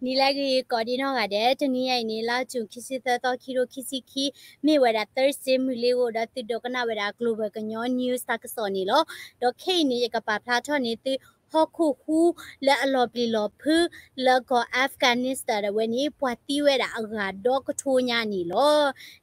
နံၤလၢအဂ့ၤ ကိးဒံနီၢ်ဂၤဒဲး, တနံၤညါအံၤန့ၣ် လါယူၤ ခံဆံသၢသီ ခံကထိခံဆံခံ, မ့ၢ်ဝဲဒၣ် Thursday မုၢ်လ့ၤဧိၤ ဒီးသုဒိးကနၣ်ဝဲဒၣ် Global ကညီ news တၢ်ကစီၣ်န့ၣ်လီၤ. ဒီးခဲအံၤန့ၣ် ယကပာ်ဖျါထီၣ်န့ၢ်သု ဟီၣ်ခိၣ်ဟူလၢအလီၤပျံၤလီၤဖုး လၢကီၢ် Afghanistan ဒၣ်ဝဲန့ၣ် ပှၤသံဝဲဒၣ်အဂၤဒီကထိညါန့ၣ်လီၤ.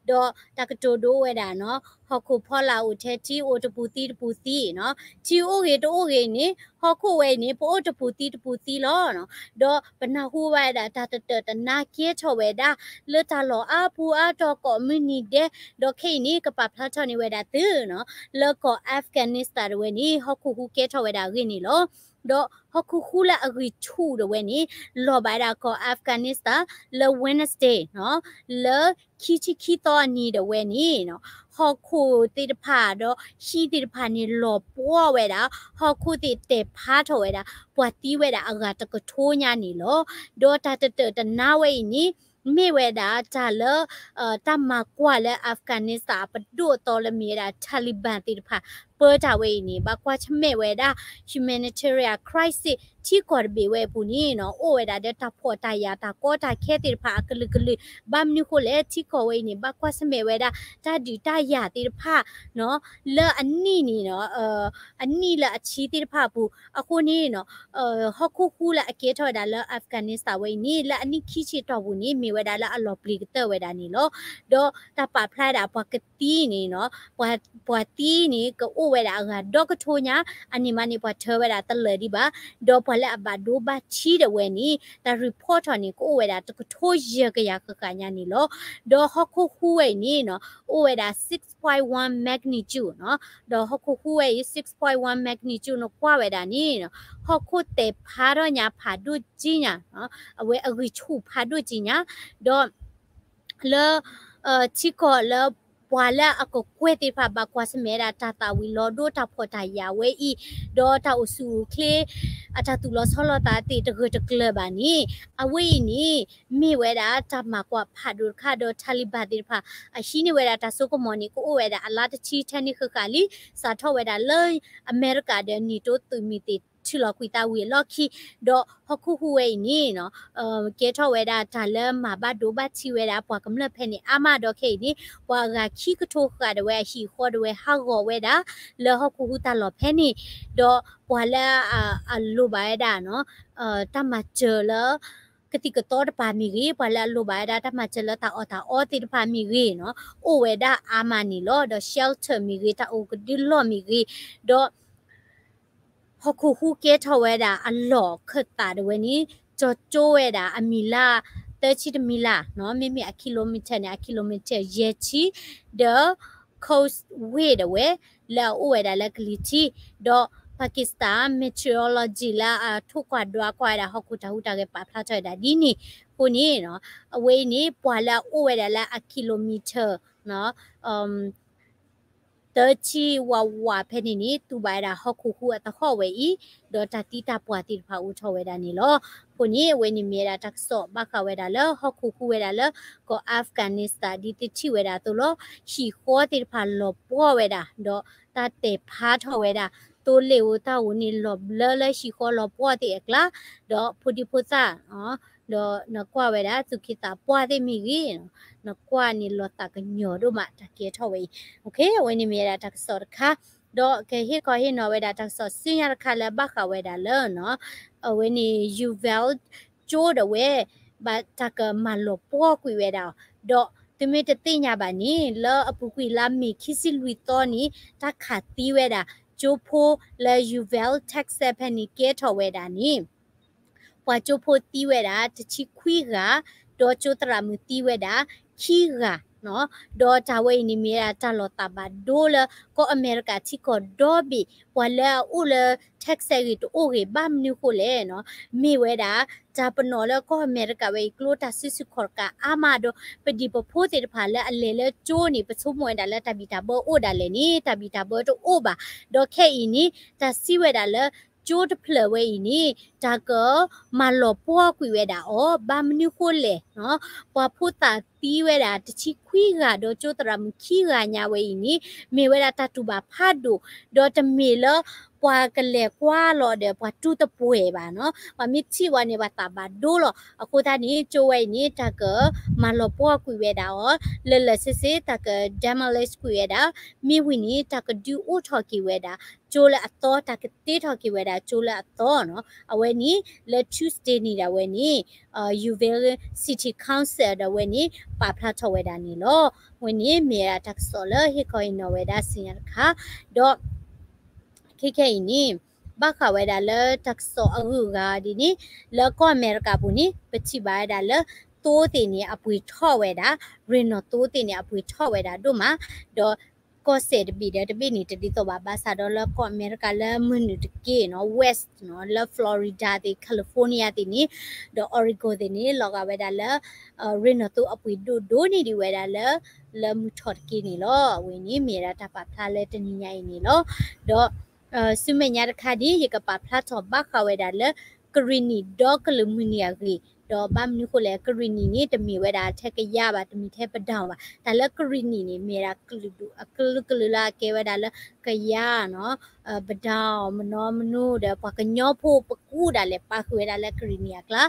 ဒီးတၢ်ကတိၤဒိဝဲဒၣ်နီၤ, ဟီၣ်ခိၣ်ဖီလာ်အိၣ်ထဲထံ အိၣ်တပူၤသံတပူၤသံနီၤ, ထံအိၣ်ဂ့ၤတအိၣ်ဂ့ၤန့ၣ် ဟီၣ်ခိၣ်ဝဲအံၤန့ၣ် ပအိၣ်တပူၤသံတပူၤသံလီၤ. ဒီးပနၢ်ဟူဘၣ်ဝဲဒၣ်တၢ်တတၢာ်တနါကဲထီၣ်ဝဲဒၣ် လၢတၢ်လီၢ်အါပူၤအါတီၤကိးမုၢ်နံၤဒဲး, ဒီးခဲအံၤန့ၣ် ကပာ်ဖျါထီၣ်န့ၢ်ဝဲဒၣ်သုနီၤ, လၢကီၢ် Afghanistan ဒၣ်ဝဲန့ၣ် ဟီၣ်ခိၣ်ဟူကဲထီၣ်ဝဲဒၣ်အဂ့ၢ်န့ၣ်လီၤ. ဒီးဟီၣ်ခိၣ်ဟူလၢအဂံၢ်ဆူၣ်ဒၣ်ဝဲန့ၣ် လီၤဘၣ်ဝဲဒၣ်ကီၢ် Afghanistan လၢ Wednesday နီၤ, လၢခံဆံခံသီအနံၤဒၣ်ဝဲန့ၣ်နီၤ, ဟီၣ်ခိၣ်သ့ၣ်တဖၣ်ဒီးဟံၣ်သ့ၣ်တဖၣ်န့ၣ် လီၤပှီၢ်ဝဲဒၣ်, ဟီၣ်ခိၣ်သ့ၣ်တဲာ်ဖးထီၣ်ဝဲဒၣ် ပှၤသံဝဲဒၣ်အဂၤတကထိညါန့ၣ်လီၤ. ဒီးတၢ်တတၢာ်တနါဝဲအံၤန့ၣ် မ့ၢ်ဝဲဒၣ်တၢ်လၢ တၢ်မၤကွၢ်လၢ Afghanistan အပဒိၣ်အသီလၢမ့ၢ်ဝဲဒၣ် Taliban သ့ၣ်တဖၣ် ပၢတၢ်ဝဲအံၤန့ၣ် ဘၣ်ကွၢ်ဆၢၣ်မဲာ်ဝဲဒၣ် humanitarian crisis ထံကီၢ်တဘ့ၣ်ဝဲအပူၤန့ၣ်နီၤ, အိၣ်ဝဲဒၣ်ဒီးတၢ်ဖှီၣ်တၢ်ယာ်တၢ်ကီတၢ်ခဲသ့ၣ်တဖၣ်အကလုာ်ကလုာ်, ဘၣ်မနုၤဃိလဲၣ် ထံကီၢ်ဝဲအံၤန့ၣ် ဘၣ်ကွၢ်ဆၢၣ်မဲာ်ဝဲဒၣ် တၢ်ဒုးတၢ်ယၤသ့ၣ်တဖၣ်နီၤ, လၢအနံၣ်န့ၣ်နီၤ, အနံၣ်လၢအဆံသ့ၣ်တဖၣ်အပူၤ, အဃိန့ၣ်နီၤ ဟီၣ်ခိၣ်ဟူလၢအကဲထီၣ်ဝဲဒၣ်လၢ Afghanistan ဝဲအံၤန့ၣ် လၢအနံၣ်ခံဆံတီၢ်ပူၤန့ၣ် မ့ၢ်ဝဲဒၣ်လၢအလီၤပျံၤကတၢၢ်ဝဲဒၣ်န့ၣ်လီၤ. ဒီးတၢ်ပာ်ဖျါဒၣ်ပှၤကသံန့ၣ်နီၤ, ပှၤ ပှၤသံန့ၣ် ကအိၣ်ဝဲဒၣ်အဂၤဒီကထိညါ, အန့ၣ်မးန့ၣ် ပှၤထၢဝဲဒၣ်တလၢာ်ဒံးဘၣ်, ဒီးပှၤလၢအဘၣ်ဒိဘၣ်ထံးဒၣ်ဝဲန့ၣ် တၢ် report ထီၣ်န့ၣ် ကအိၣ်ဝဲဒၣ်တကထိယဲၢ်ကယၤဃၣ်ဃၣ်ညါန့ၣ်လီၤ. ဒီးဟီၣ်ခိၣ်ဟူဝဲအံၤန့ၣ်နီၤ, အိၣ်ဝဲဒၣ် six point one magnitude နီၤ, ဒီးဟီၣ်ခိၣ်ဟူဝဲအံၤ six point one magnitude နကွၢ်ဝဲဒၣ်န့ၣ်နီၤ, ဟီၣ်ခိၣ်တဲာ်ဖးထီၣ်ညါဖးဒိၣ်ကံညါ, အဝဲအဂံၢ်ဆူၣ်ဖးဒိၣ်ကံညါ, ဒီး လၢ ထံကီၢ်လၢ ပှၤလၢအကကွဲၢ်သ့ၣ်တဖၣ် ဘၣ်ကွၢ်ဆၢၣ်မဲာ်ဝဲဒၣ် တၢ်သၣ်ဝံၤလီၤဒိတၢ်ဖှီၣ်တၢ်ယာ်ဝဲအံၤ, ဒီးတၢ်အိၣ်ဆူၣ်အိၣ်ချ့ အတၢ်သူၣ်လီၤဆီလီၤသးသ့ၣ်တဂၢၢ်တကျၢၤဘၣ်န့ၣ်, အဝဲအံၤန့ၣ် မ့ၢ်ဝဲဒၣ်တၢ်မၤကွၢ်ဖးဒိၣ်တခါ ဒီး Taliban သ့ၣ်တဖၣ် အဟံးန့ၢ်ဝဲဒၣ်တၢ်စိကမီၤန့ၣ် ကအိၣ်ဝဲဒၣ်အလါတဆံထဲန့ၣ်ဃၣ်ဃၣ်လံ, စးထီၣ်ဝဲဒၣ်လၢ အမဲရကၤဒီး NATO သုးမုၢ်သ့ၣ် ထုးလီၤကွံာ်သးဝံၤအလီၢ်ခံ, ဒီးဟီၣ်ခိၣ်ဟူးဝဲအံၤန့ၣ် ကဲထီၣ်ဝဲဒၣ်တၢ်လၢမၤဘၣ်ဒိဘၣ်ထံးဝဲဒၣ် ပှၤကမျၢၢ်ဖဲန့ၣ်အါမးဒီးခဲအံၤန့ၣ် ပှၤအဂၤခံကထိဃၣ်ဒၣ်ဝဲအဟံၣ်အဃီဒၣ်ဝဲဟးဂီၤဝဲဒၣ် လၢဟီၣ်ခိၣ်ဟူးတၢ်လီၢ်ဖဲန့ၣ်, ဒီးပှၤလၢအလိၣ်ဘၣ်ဝဲဒၣ် တၢ်မၤစၢၤလၢ ကသံၣ်ကသီတဖၣ်မ့ၢ်ဂ့ၤ, ပှၤလၢအလိၣ်ဘၣ်ဝဲဒၣ်တၢ်မၤစၢၤလၢတၢ်အီၣ်တၢ်အီသ့ၣ်တဖၣ်မ့ၢ်ဂ့ၤနီၤ, အိၣ်ဝဲဒၣ်အါမးန့ၣ်လီၤ. ဒီး shelter မ့ၢ်ဂ့ၤ, တၢ်အိၣ်ကဒုလီၢ်မ့ၢ်ဂ့ၤ, ဒီး ဟီၣ်ခိၣ်ဟူးကဲထီၣ်ဝဲဒၣ်အလီၢ်ခၢၣ်သးဒၣ်ဝဲန့ၣ် ကၠီကၠိဝဲဒၣ်အမံၤလၢ သၢဆံတမံၤလၢ်နီၤ, မ့မ့ၢ်အ kilometer န့ၣ် အ kilometer ယဲၢ်ဆံ, ဒီး coast ဝ့ၢ်ဒၣ်ဝဲ လၢအအိၣ်ဝဲဒၣ်လၢကလံၤထံး, ဒီး Pakistan meteorology လၢအထိၣ်ကွၢ်ဒွးကွၢ်ဝဲဒၣ်ဟီၣ်ခိၣ်တၢ်ဟူးတၢ်ဂဲၤပာ်ဖျါထီၣ်ဝဲဒၣ်ဒ်န့ၣ်အဃိန့ၣ်, အဝဲအံၤန့ၣ် ပှၤလၢအအိၣ်ဝဲဒၣ်လၢအ kilometer နီၤ သၢဆံဝးဝးဖဲန့ၣ်န့ၣ် တူၢ်ဘၣ်ဝဲဒၣ်ဟီၣ်ခိၣ်ဟူးအသဟီၣ်ဝဲအံၤ, ဒီးတၢ်သံတၢ်ပှၢ်သ့ၣ်တဖၣ်အိၣ်ထီၣ်ဝဲဒၣ်န့ၣ်လီၤ. အဃိန့ၣ် အဝဲန့ၣ်မ့ၢ်ဝဲဒၣ်တၢ်ကစီၣ်ဘၣ်ဃးဝဲဒၣ်လၢဟီၣ်ခိၣ်ဟူးဝဲဒၣ်လၢကီၢ် Afghanistan ဒ်သုထံၣ်ဝဲဒၣ်အသိးလီၤ. ဟံၣ်ဃီသ့ၣ်တဖၣ်လီၤပှီၢ်ဝဲဒၣ်, ဒီးတၢ်တဲာ်ဖးထီၣ်ဝဲဒၣ်, သိလ့ၣ်ဧိၤတၢ်ဧိၤန့ၣ်လီၤဘျၢလၢဟံၣ်ဃီလီၤပှီၢ်သ့ၣ်အကျါ, ဒီးဖိဒံဖိသၣ် ဒီးနကွၢ်ဝဲဒၣ်သူၣ်က့သးပှၢ်သ့ၣ်မ့ၢ်ဂ့ၤ, နကွၢ်န့ၣ်လီၤသးကညီၤဒိၣ်မးတၢ်ကဲထီၣ်ဝဲအံၤ, အဝဲန့ၣ်မ့ၢ်ဝဲဒၣ်တၢ်ကစီၣ်တခါ, ဒီးကဟ့ၣ်ခီဟ့ၣ်နီၤဝဲဒၣ်တၢ်ကစီၣ်ဆူညါတခါလၢဘၣ်ဃးဝဲဒၣ်လၢ အဝဲန့ၣ် Uvalde ကၠိဒၣ်ဝဲ ဘၣ်တၢ်ကမၤလီၤပှီၢ်ကွံာ်ဝဲဒၣ်အီၤ, ဒီးသုမ့ၢ်တသ့ၣ်ညါဘၣ်န့ၣ် လၢအပူၤကွံာ်လါမ့ၤခံဆံလွံၢ်သီန့ၣ် တၢ်ခးသံဝဲဒၣ် ကၠိဖိလၢ Uvalde Texas ဖဲန့ၣ်ကဲထီၣ်ဝဲဒၣ်န့ၣ် ပှၤကၠိဖိသံဝဲဒၣ်တဆံခွံဂၤ, ဒီးကၠိသရၣ်မုၣ်သံဝဲဒၣ်ခံဂၤနီၤ, ဒီးတၢ်ဝဲအံၤန့ၣ်မ့ၢ်ဝဲဒၣ်တၢ်လီၤသးဘၣ်ဒိလၢကီၢ်အမဲရကၤထံကီၢ်ဒီဘ့ၣ်, ပှၤလၢအအိၣ်လၢ Texas ဂ့ၤတအိၣ်ဂ့ၤ ဘၣ်မနုၤဃိလဲၣ်နီၤ, မ့ၢ်ဝဲဒၣ် တၢ်ပနီၣ်လၢကီၢ်အမဲရကၤဝဲအံၤ ကျိတၢ်စုဆူၣ်ခီၣ်တကးအါမးဒီး ပဒံၣ်ပဖိသ့ၣ်တဖၣ်လၢအလဲၤလၢကၠိန့ၣ် ပဆိကမိၣ်ဝဲဒၣ်လၢတၢ်ဘံၣ်တၢ်ဘၢအိၣ်ဒၣ်လဲာ်န့ၣ် တၢ်ဘံၣ်တၢ်ဘၢတအိၣ်ဘၣ်, ဒီးခဲအံၤန့ၣ် တၢ်စံးဝဲဒၣ်လၢ ကၠိတဖျၢၣ်ဝဲအံၤန့ၣ် တၢ်ကမၤလီၤပှီၢ်ကွံာ်ဝဲဒၣ်အီၤ ဘၣ်မနုၤဃိလဲၣ်နီၤ, ပှၤဖိသၣ်သံဝဲဒၣ်တဆံခွံဂၤဒီးကၠိသရၣ်မုၣ်ခံဂၤညါဝဲအံၤန့ၣ် မ့ၢ်ဝဲဒၣ်တၢ်တူၢ်ဘၣ်ဖးဒိၣ်, ဒီးတမ့ၢ်လၢ ပှၤကလဲၤကွၢ်လီၤဒီး ပှၤတူၢ်တပှဲၤဘၣ်နီၤ. ပှၤမ့ၢ်ထံၣ်ဝဲန့ၣ် ပှၤသးဘၣ်ဒိလီၤ. အဃိသတးန့ၣ် ကၠိဝဲအံၤန့ၣ် တၢ်ကမၤလီၤပှီၢ်ကွံာ်ဝဲဒၣ်အီၤ လၢလၢဆ့ဆ့ တၢ်က demolish ကွံာ်ဝဲဒၣ်, မ့ၢ်ဝံၤန့ၣ် တၢ်ကဒုးအိၣ်ထီၣ်က့ၤဝဲဒၣ် ကၠိလၢအသီ, တၢ်ကတ့ထီၣ်က့ၤဝဲဒၣ် ကၠိလၢအသီနီၤ. အဝဲန့ၣ် လၢ Tuesday န့ၣ်ဒၣ်ဝဲန့ၣ် Uvalde City Council ဒၣ်ဝဲန့ၣ် ပာ်ဖျါထီၣ်ဝဲဒၣ်န့ၣ်လီၤ. ဝဲန့ၣ်မ့ၢ်ဝဲဒၣ်တၢ်ကစီၣ်လၢဟ့ၣ်ခီဟ့ၣ်နီၤဝဲဒၣ်ဆူညါတခါ, ဒီး ခဲခဲအံၤန့ၣ် ဘၣ်ဃးဝဲဒၣ်လၢတၢ်ကစီၣ်အဂုၤအဂၤဒ်န့ၣ် လၢကီၢ်အမဲရကၤပူၤန့ၣ် ပထံၣ်ဘၣ်ဝဲဒၣ်လၢ သိသ့ၣ်န့ၣ် အပှ့ၤထီၣ်ဝဲဒၣ်, ရ့ၣ်နီၣ်သိသ့ၣ်န့ၣ် အပှ့ၤထီၣ်ဝဲဒၣ်ဒိၣ်မး, ဒီးကီၢ်စဲၣ်တဘ့ၣ်ဒီးတဘ့ၣ်န့ၣ် တဒ်သိးဘၣ်, ဘၣ်ဆၣ်ဒီးလၢကီၢ်အမဲရကၤလၢမုၢ်နုာ်တက့ၢ်နီၤ West နီၤ လၢ Florida သ့ၣ် California သ့ၣ်န့ၣ် ဒီး Oregon သ့ၣ်န့ၣ် လီၤဂာ်ဝဲဒၣ်လၢ ရ့ၣ်နီၣ်သိအပှ့ၤဒိၣ်ဒိၣ်န့ၢ်ဒံးဝဲဒၣ်လၢ လၢမုၢ်ထီၣ်တက့ၢ်န့ၣ်လီၤ. အဝဲန့ၣ်မ့ၢ်ဝဲဒၣ်တၢ်ပာ်ဖျါလၢတနံၤညါအံၤန့ၣ်လီၤ. ဒီး ဆူမဲာ်ညါတခါဒ် ယကပာ်ဖျါထီၣ်ဘၣ်ဃးဝဲဒၣ်လၢ ကရံၣ်နံၣ်ဒီကလုာ်မုၢ်နံၤအဂ့ၢ်, ဒီးဘၣ်မနုၤဃိလဲၣ် ကရံၣ်နံၣ်န့ၣ် တမ့ၢ်ဝဲဒၣ်ထဲကယၤဘၣ်, တမ့ၢ်ထဲပဒၢၣ်ဘၣ်, တၢ်လၢကရံၣ်နံၣ်န့ၣ် မ့ၢ်ဝဲဒၣ်ကလုာ်ဒူၣ်အကလုာ်ကလုာ်လၢအကဲဝဲဒၣ်လၢကယၤနီၤ ပဒၢၣ်မနီၤမနုၤဒီး ပှၤကညီဖိပကူဒၣ်လဲာ်ပာ်ဃုာ်ဝဲဒၣ်လၢကရံၣ်နံၣ်အကျါ,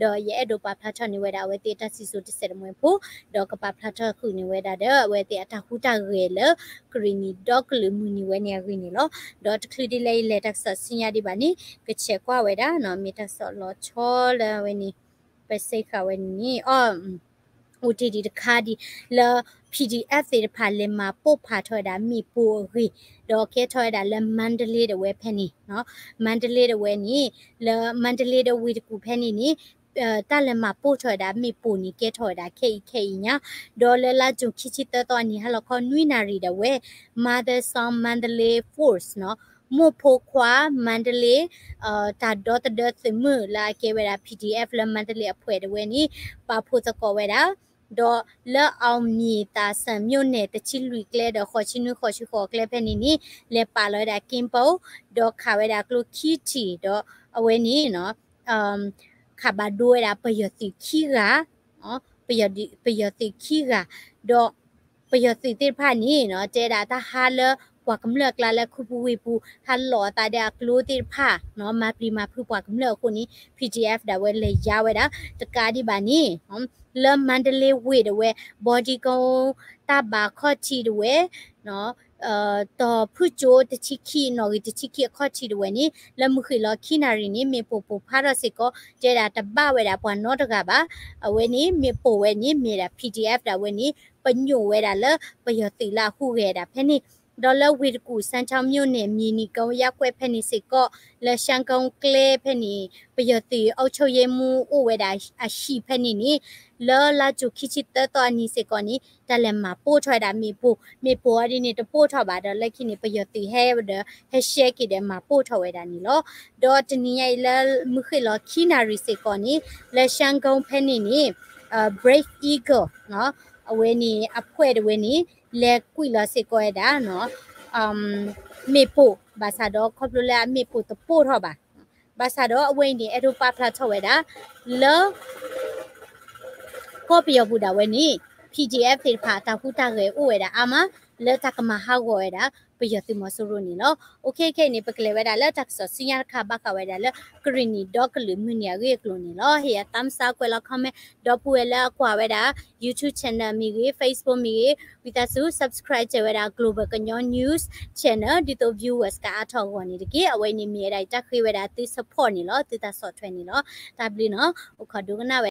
ဒီးယအဲၣ်ဒိးပာ်ဖျါထီၣ်န့ၢ်ဝဲဒၣ်အဝဲသ့ၣ်အတၢ်စံၣ်စိၤတစဲးတမှဲၤဖိ, ဒီးကပာ်ဖျါထီၣ်ဃုာ်န့ၢ်ဝဲဒၣ်ဒီး အဝဲသ့ၣ်အတၢ်ဟူးတၢ်ဂဲၤလၢ ကရံၣ်နံၣ်ဒီကလုာ်မုၢ်နံၤဝဲန့ၣ်အဂ့ၢ်န့ၣ်လီၤ. ဒီးတချုးဒ်လဲၣ်ယလဲၤတၢ်ကစီၣ်ဆူညါဒံးဘၣ်န့ၣ် ကဆဲးကွၢ်ဝဲဒၣ်နီၤ မ့ၢ်တၢ်ကစီၣ်လီၤဆီလၢအဝဲန့ၣ် ပစ့ဃာ်ဝဲန့ၣ် အိၣ်တ့ၢ်ဒံးတခါဒံး လၢ P D F သ့ၣ်တဖၣ်လဲၤမၤပိၢ်ဖးထီၣ်ဝဲဒၣ်မ့ၣ်ပိၢ်အဂ့ၢ်, ဒီးကဲထီၣ်ဝဲဒၣ်လၢ Mandalay ဒၣ်ဝဲဖဲန့ၣ်, Mandalay ဒၣ်ဝဲန့ၣ် လၢ Mandalay ဒီးဝ့ၢ်တကူၣ်ဖဲန့ၣ်န့ၣ် တၢ်လဲၤမၤပိၢ်ထီၣ်ဝဲဒၣ်မ့ၣ်ပိၢ်န့ၣ် ကဲထီၣ်ဝဲဒၣ်ခဲအံၤခဲအံၤညါ, ဒီးလၢလါ June ခံဆံသၢသီအနံၤ ဟါလီၤခီနွံနၣ်ရံၣ်ဒၣ်ဝဲ Mother Son Mandalay Force နီၤ မိၢ်ဖိခွါ Mandalay တၢ်ဒီသဒၢသုးမုၢ်လၢအကဲဝဲဒၣ် P D F လၢ Mandalay အဖှဲးဒၣ်ဝဲန့ၣ် ပာ်ဖှိၣ်သကိးဝဲဒၣ်, ဒီးလၢ အောင်မြေသာစံမြို့နယ် တဆံလွံၢ်ကျဲဒီး ဃိးဆံနွံ ဃိးဆံဃိးကျဲဖဲန့ၣ်န့ၣ် လဲၤပာ်လီၤဝဲဒၣ်က့ပိ, ဒီးခးဝဲဒၣ်ကျိခံထံၣ် ဒီးအဝဲန့ၣ် ခးဘၣ်ဒိဝဲဒၣ်ပယီၤသုးခံဂၤ, ပယီၤသုးခံဂၤ, ဒီးပယီၤသုးသ့ၣ်တဖၣ်န့ၣ် တဲဒၣ်တၢ်ဟးလၢပှၤကမျၢၢ်အကျါလၢခူပူၤဝ့ၢ်ပူၤ ဟးလီၤအသးဒီးအကျိသ့ၣ်တဖၣ် မၤပျံၤမၤဖုးပှၤကမျၢၢ်အဃိန့ၣ် P D F ဒၣ်ဝဲလဲၤယါဝဲဒၣ် တကးဒံးဘၣ်န့ၣ် လၢ Mandalay ဝ့ၢ်ဒၣ်ဝဲ ဘီဒံကိ တၢ်ဘၣ်ခီၣ်ထံးဒၣ်ဝဲ တီၤဖုၣ်ကၠိတဆံခံ နီၣ်ဂံၢ်တဆံခံအခီၣ်ထံးဒၣ်ဝဲန့ၣ် လၢမုၢ်ဃ့ၢ်လီၤခံနၣ်ရံၣ်န့ၣ် မ့ၣ်ပိၢ်ပိၢ်ဖးထီၣ်စ့ၢ်ကီး တဲဒၣ်တဘၣ်ဝဲဒၣ်ပှၤနီတဂၤဘၣ်. အဝဲန့ၣ် မ့ၣ်ပိၢ်ဝဲန့ၣ် မ့ၢ်ဒၣ် P D F ဒၣ်ဝဲန့ၣ် ပညိၣ်ဝဲဒၣ်လၢပယီၤသုးလၢအဟူးဂဲၤဒၣ်ဖဲန့ၣ်, ဒီးလၢဝ့ၢ်တကူၣ် စမ်းချောင်းမြို့နယ် မြေနီကုန်းရပ်ကွက် ဖဲန့ၣ်စ့ၢ်ကီး လၢ ရှမ်းကုန်း ကျဲဖဲန့ၣ် ပယီၤသုး အုပ်ချုပ်ရေးမှူး အိၣ်ဝဲဒၣ်အဟံၣ်ဖဲန့ၣ်န့ၣ် လၢလါ June ခံဆံသၢသီအနံၤစ့ၢ်ကီးန့ၣ် တၢ်လဲၤမၤပိၢ်ထီၣ်ဝဲဒၣ်မ့ၣ်ပိၢ်, မ့ၣ်ပိၢ်အီၤဒ်န့ၣ်တပိၢ်ထီၣ်ဘၣ်ဒီး လၢခံန့ၣ် ပယီၤသုးဟဲဒီး ဟဲရှဲက့ၤဒီးမၤပိၢ်ထီၣ်ဝဲဒၣ်န့ၣ်လီၤ. ဒီးတနံၤညါအံၤလၢမုၢ်ဃ့ၢ်လီၤခံနၣ်ရံၣ်စ့ၢ်ကီးန့ၣ် လၢ ရှမ်းကုန်း ဖဲန့ၣ်န့ၣ် Brave Eagle အဝဲန့ၣ်အဖှဲးဒၣ်ဝဲန့ၣ် လဲၤကွံာ်လီၤစ့ၢ်ကီးဝဲဒၣ် မ့ၣ်ပိၢ် ဘၣ်ဆၣ်ဒီးခီဖျိလၢအမ့ၣ်ပိၢ်တပိၢ်ထီၣ်ဘၣ်. ဘၣ်ဆၣ်ဒီးအဝဲအံၤန့ၣ် အဲၣ်ဒိးပာ်ဖျါထီၣ်ဝဲဒၣ် လၢ ကီၢ်ပယီၤပူၤဒၣ်ဝဲန့ၣ် P D F သ့ၣ်တဖၣ်အတၢ်ဟူးတၢ်ဂဲၤအိၣ်ဝဲဒၣ်အါမး လၢတၢ်ကမၤဟးဂီၤဝဲဒၣ် ပယီၤသုးမီၤစိရိၤန့ၣ်လီၤ. အိၣ်ခ့ခဲအံၤန့ၣ် ပကလဲၤဝဲဒၣ်လၢတၢ်ကစီၣ်ဆူညါတခါ ဘၣ်ဃးဝဲဒၣ်လၢ ကရံၣ်နံၣ်ဒီကလုာ်မုၢ်နံၤအဂ့ၢ်အကျိၤန့ၣ်လီၤ. ဟ့ၣ်ယၤ thumbs up ကွဲးလီၤ comment ဒီပုၢ်ဝဲၢ်လၢအကွၢ်ဝဲဒၣ် YouTube channel မ့ၢ်ဂ့ၤ Facebook မ့ၢ်ဂ့ၤ ဝံသးစူၤ subscribe စၢၤဝဲဒၣ် Global ကညီ News Channel ဒ်သိး viewers ကအါထီၣ်အဂီၢ်န့ၣ်တက့ၢ်. အဝဲန့ၣ်မ့ၢ်ဝဲဒၣ်ယတၢ်ဃ့ဝဲဒၣ်သု support န့ၣ်လီၤ, သုတၢ်ဆီၣ်ထွဲန့ၣ်လီၤ. တၢ်ဘျုးနီၤ, အိၣ်ခိးဒိကနၣ်ဝဲ